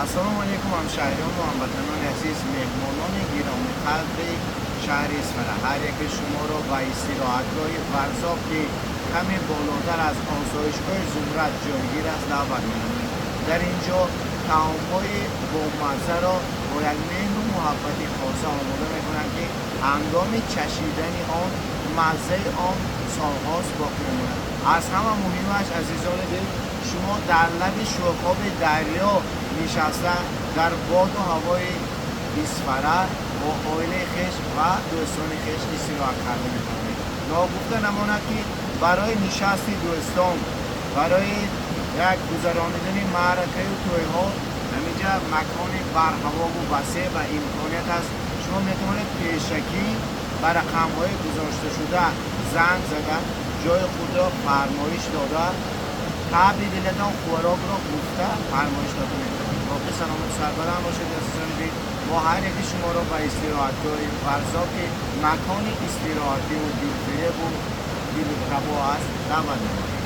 Ассалому алайкум, ҳамшаҳриёну ҳамватанони азиз, меҳмонони гиромиқадри шаҳри Исфара. Ҳар яке шуморо ба истироҳатгоҳи Варзоб, ки каме болотар аз осоишгоҳи Зумрад ҷойгир аст, даъват менамоем. Дар ин ҷо таомҳои бомаззаро бо як меҳру муҳаббати хоса омода мекунанд, ки ҳангоми чашидани он маззаи он солҳост боқӣ мемонад. Аз ҳама муҳимаш, азизони дил, шумо дар лаби шӯхоби дарё нишаста, дар боду ҳавои Исфара бо оилаи хеш ва дӯстони хеш истироҳат карда метавонед. Ногуфта намонад, ки барои нишасти дӯстон, барои як гузаронидани маъракаю тӯйҳо ҳаминҷа макони барҳавову васеъ ва имконият аст. Шумо метавонед пешакӣ ба рақамҳои гузошташуда занг зада, ҷои худро фармоиш дода, табъи дилатон хӯрокро гуфта фармоиш дода метавонед. Боқӣ саломату сарбаланд бошед, азизони дил. Мо ҳар яки шуморо ба истироҳатгоҳи Варзоб, ки макони истироҳативу дилфиребу дилраво аст, даъват менамоем.